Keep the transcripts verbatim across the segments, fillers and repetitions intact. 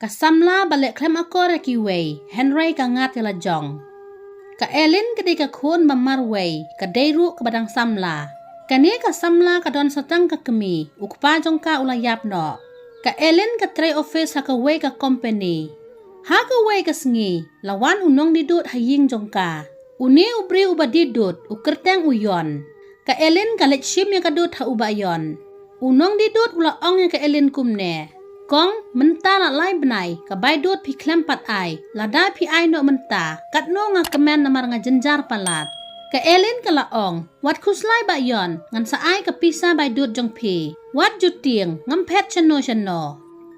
Ka samla ba leh khlem akor ïa kiwei, hynrei ka ngat ïa la jong. Ka Elin ka dei ka khun ba marwei, ka dei ruh kaba dang samla. Kane ka samla ka don sa tang ka kmie, u kpa jong ka u la ïap noh. Ka Elin ka trei office ha kawei ka company. Ha kawei ka sngi, la wan u nongdidud ha ïing jong ka. Une u briew uba didud, u kyrteng u Yon. Ka Elin ka leit shim ïa ka dud ha u Bah Yon. U nongdidud u la ong ïa ka Elin kumne: Kong, mynta la lai bnai, ka bai dud phi khlem pat ai, lada phi ai noh mynta, katno nga kmen namar nga jynjar palat. Ka Elin ka la ong: Wat khuslai Bah Yon, ngan sa ai ka pisa bai dud jong phi. Wat ju tieng, ngam phet shano shano.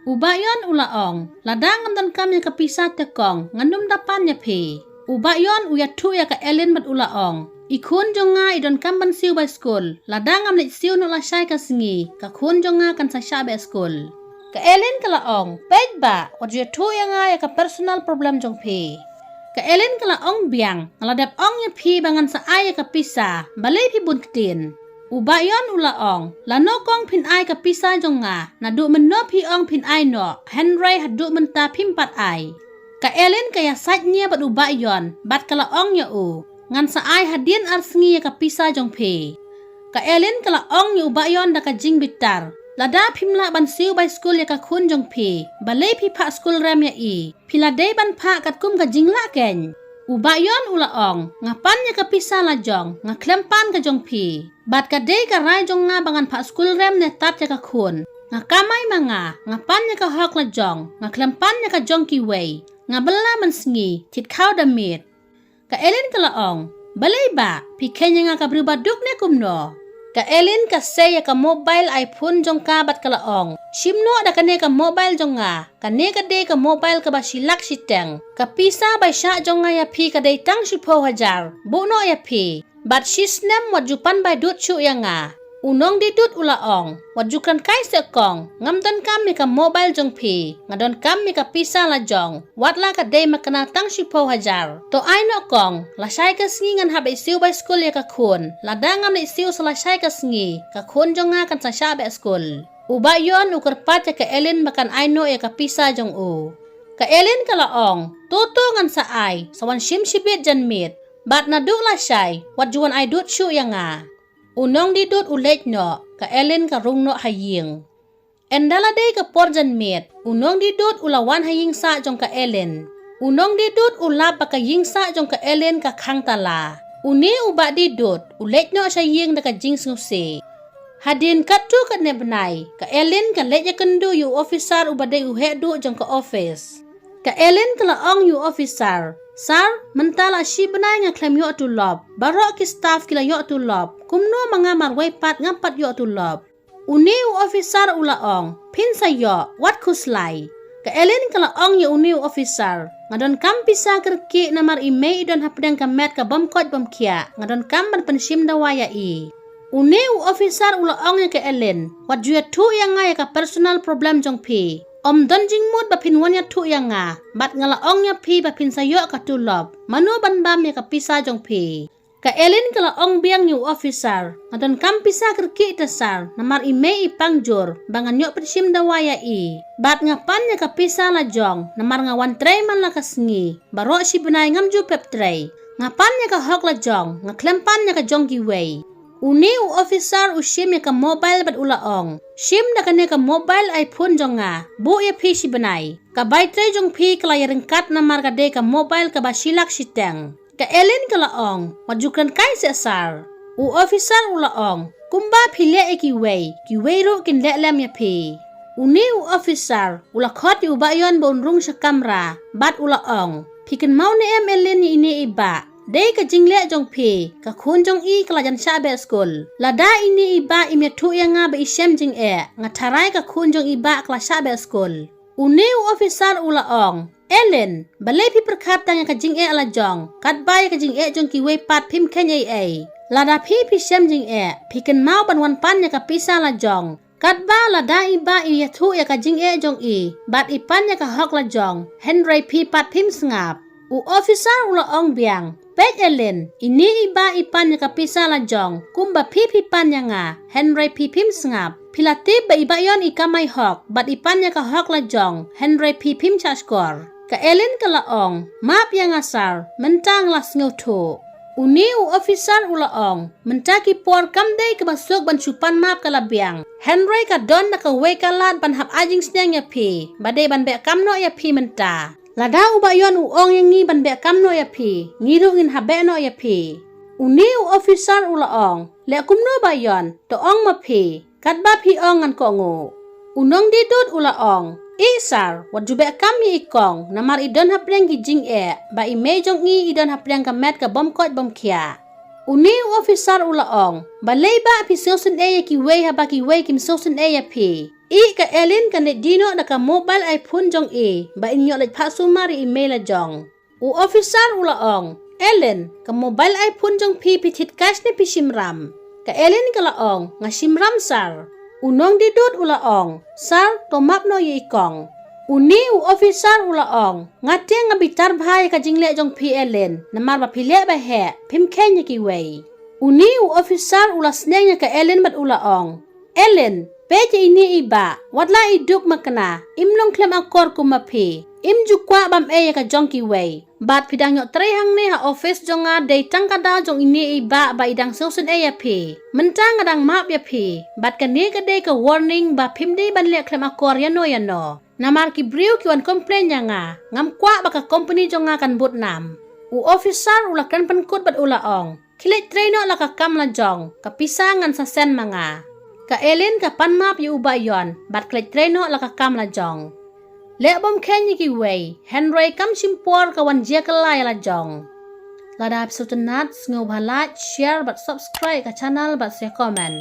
U Bah Yon u la ong: Lada ngam donkam ïa ka pisa te kong, ngan ym da pan ïa phi. U Bah Yon u ïathuh ïa ka Elin bad u la ong: I khun jong nga i donkam ban siew bai skul, lada ngam leit siew noh lashai ka sngi, ka khun jong nga kan sa shah beh skul. Ka Elin ka la ong: Peit Bah, wat ju ïathuh ïa nga ïa ka personal problem jong phi. Ka Elin ka la ong biang: Nga la dep ong ïa phi ba ngan sa ai ïa ka pisa, balei phi bun ktien? U Bah Yon u la ong: Lano kong phin ai ka pisa jong nga, naduh mynno phi ong phin ai noh, hynrei haduh mynta phim pat ai. Ka Elin ka ïasaid nia bad u Bah Yon, bad ka la ong ïa u: Ngan sa ai hadien ar sngi ïa ka pisa jong phi. Ka Elin ka la ong ïa u Bah Yon da ka jingbitar: Lada phim lah ban siew bai skul ïa ka khun jong phi, balei phi phah skul rem ïa i? Phi la dei ban phah katkum ka jinglah keiñ. U Bah Yon u la ong: Nga pan ïa ka pisa la jong, nga khlem pan ka jong phi. Bad ka dei ka rai jong nga ba ngan phah skul rem ne tad ïa ka khun. Nga kamai ma nga, nga pan ïa ka hok la jong, nga khlem pan ïa ka jong kiwei. Nga bylla mynsngi, thied khaw da miet. Ka Elin ka la ong: Balei Bah, phi kheiñ ïa nga ka briew ba duk ne kumno? Ka Elin ka sei ïa ka mobile iPhone jong ka bad ka la ong: Shim noh da kane ka mobile jong nga, kane ka dei ka mobile kaba shi lak shiteng. Ka pisa bai shah jong nga ïa phi ka dei tang shiphew hajar. Buh noh ïa phi. Bad shi snem wat ju pan bai dud shuh ïa nga. U nongdidud u la ong: Wat ju kren kai seh kong, ngam donkam ïa ka mobile jong phi, nga donkam ïa ka pisa la jong, wat la ka dei makna tang shiphew hajar. To ai noh kong, lashai ka sngi ngan hap leit siew bai skul ïa ka khun, lada ngam leit siew sa lashai ka sngi, ka khun jong nga kan sa shah beh skul. U Bah Yon u kyrpad ïa ka Elin ba kan ai noh ïa ka pisa jong u. Ka Elin ka la ong: To to ngan sa ai, sa wan shim shibit janmiet. Bad naduh lashai, wat ju wan ai dud shuh ïa nga. U nongdidud u leit noh, ka Elin ka rung noh ha ïing. Ynda la dei ka por janmiet, u nongdidud u la wan ha ïing sah jong ka Elin. U nongdidud u lap ba ka ïing sah jong ka Elin ka khang tala. Une u Bah Didud u leit noh sha ïing da ka jingsngewsih. Hadien katto katne bnai, ka Elin ka leit ïakynduh ïa u officer uba dei u heh duh jong ka office. Ka Elin ka la ong ïa u officer: Sir, mynta la shi bnai nga khlem ïoh tulop. Baroh ki staff ki la ïoh tulop. Kumno ma nga marwei pat ngam pat ïoh tulop? Une u officer u la ong: Phin sa ïoh, wat khuslai. Ka Elin ka la ong ïa une u officer: Nga donkam pisa kyrkieh namar i mei i don hapdeng ka met ka bym koit bym khiah. Nga donkam ban pynshim dawai ïa i. Une u officer u la ong ïa ka Elin: Wat ju ïathuh ïa nga ïa ka personal problem jong phi. Ym don jingmut ba phin wan ïathuh ïa nga, bad nga la ong ïa phi ba phin sa ïoh ka tulop. Mano ban bam ïa ka pisa jong phi? Ka Elin ka la ong biang ïa u officer: Nga donkam pisa kyrkieh te sir, namar i mei i pang jur ba ngan ïoh pynshim dawai ïa i. Bad nga pan ïa ka pisa la jong, namar nga wan trei man la ka sngi. Baroh shi bnai ngam ju pep trei. Nga pan ïa ka hok la jong, nga khlem pan ïa ka jong kiwei. Une u officer u shim ïa ka mobile bad u la ong: Shim da kane ka mobile iPhone jong nga, buh ïa phi shi bnai. Ka bai trei jong phi ka la ïaryngkat namar ka dei ka mobile kaba shi lak shiteng. Ka Elin ka la ong: Wat ju kren kai seh sir. U officer u la ong: Kumba phi leh ïa kiwei, kiwei ruh kin leh lem ïa phi. Une u officer u la khot ïa u Bah Yon ba un rung sha kamra, bad u la ong: Phi kynmaw ne em Elin ïa ine i bah? Dei ka jingleh jong phi, ka khun jong i ka la jan shah beh skul. Lada ine i bah im ïathuh ïa nga ba i shem jingeh, nga tharai ka khun jong i bah ka la shah beh skul. Une u officer u la ong: Elin, balei phi pyrkhat tang ïa ka jingeh la jong, katba ïa ka jingeh jong kiwei pat phim kheiñ ei ei. Lada phi phi shem jingeh, phi kynmaw ban wan pan ïa ka pisa la jong. Katba lada i bah i ïathuh ïa ka jingeh jong i, bad i pan ïa ka hok la jong, hynrei phi pat phim sngap. U officer u la ong biang: Peit Elin, ine i bah i pan ïa ka pisa la jong, kumba phi phi pan ïa nga, hynrei phi phim sngap. Phi la tip ba i Bayon i kamai hok, bad i pan ïa ka hok la jong, hynrei phi phim shah shkor. Ka Ellen ka la ong, map ïa nga sir, mynta nga la sngewthuh. Une u officer u la ong, mynta ki por kam dei kaba suk ban shu pan map ka la biang. Hynrei ka don da kawei ka lad ban hap ai jingsneng ïa phi, ba dei ban beh kam noh ïa phi mynta. Lada u Bayon u ong ïa ngi ban beh kam noh ïa phi, ngi ruh ngin hap beh noh ïa phi. Une u officer u la ong, leh kumno Bayon, to ong ma phi, katba phi ong ngan kohnguh. U nongdie dud u la ong, ih sir, wat ju beh kam ïa i kong, namar i don hapdeng ki jingeh, ba i mei jong i i don hapdeng ka met ka bym koit bym khiah. Une u officer u la ong, balei ba phi sngewsynei ïa kiwei haba kiwei kim sngewsynei ïa phi. Ih ka Ellen kan leit die noh da ka mobile iPhone jong i, ba in ïoh leit phah sumar ïa i mei la jong. U officer u la ong, Ellen, ka mobile iPhone jong phi phi thied cash ne phi shim ram. Ka Ellen ka la ong, nga shim ram sir. U nongdie dud u la ong, sir, to map noh ïa i kong. Une u officer u la ong, nga te nga bitar bha ïa ka jingleh jong phi Ellen, namar ba phi leh ba heh, phim kheiñ ïa kiwei. Une u officer u la sneng ïa ka Ellen bad u la ong, Ellen, peit ïa ine i bah, wat la i duk makna, im long khlem akor kum ma phi, im ju kwah bam ei ïa ka jong kiwei. Bad phi dang ïoh trei hangne ha office jong nga dei tang ka daw jong ine i bah ba i dang sngewsynei ïa phi. Mynta nga dang map ïa phi, bad kane ka dei ka warning ba phim dei ban leh khlem akor ïano ïano. Namar ki briew ki wan complain ïa nga, ngam kwah ba ka company jong nga kan bud nam. U officer u la kren pynkut bad u la ong, khie leit trei noh la ka kam la jong, ka pisa ngan sa send ma nga. Ka Ellen ka pan map ïa u Bayon, bad khie leit trei noh la ka kam la jong. Leh bym kheiñ ïa kiwei, hynrei kam shim por ka wan jia kylla ïa la jong. Lada phi sngewtynnat, sngewbha like, share bad subscribe ka channel bad sa comment.